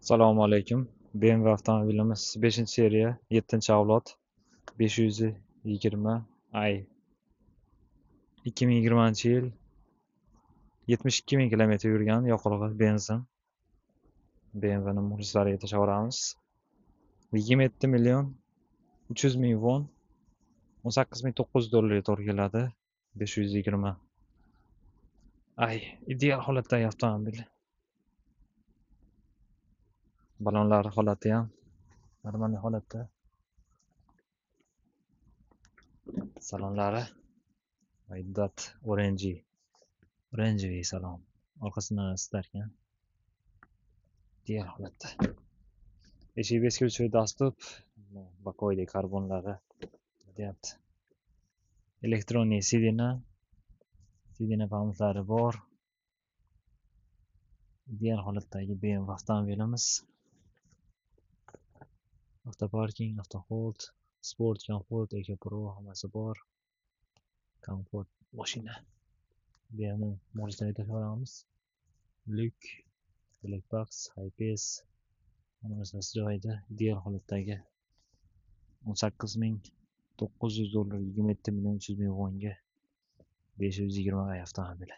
Assalomu alaykum. BMW avtomobilimiz 5-seriya, 7-avlod, 520 i. 2020-yil, 72 ming kilometr yurgan, yoqilg'i benzin. BMWni muxlislariga tashaveramiz. 27 million 300 ming won, 18 900 dollarga to'g'ri keladi. 520 i ideal holatdagi avtomobil. Balonlar holati ham normal holatda. Salonlari Aydat orange. Orangeviy salon. Orqasidan isitar ekan. Ideal holatda. Eshik бесключевой доступ, боковой karbonlari deyapti. Электронный сиденье, сиденье память lari bor. Ideal holatdagi BMW avtomobilimiz. Avtoparking, auto hold, sport, komfort, Eco Pro hammasi bor. Komfort mashina. BMW muxlislariga tashaveramiz. Lyuk, Black Box, Hi-Pace hamma narsasi joyida, ideal holatdagi 18 900 dollar, 27 million 300 ming wonga 520 i avtomobili.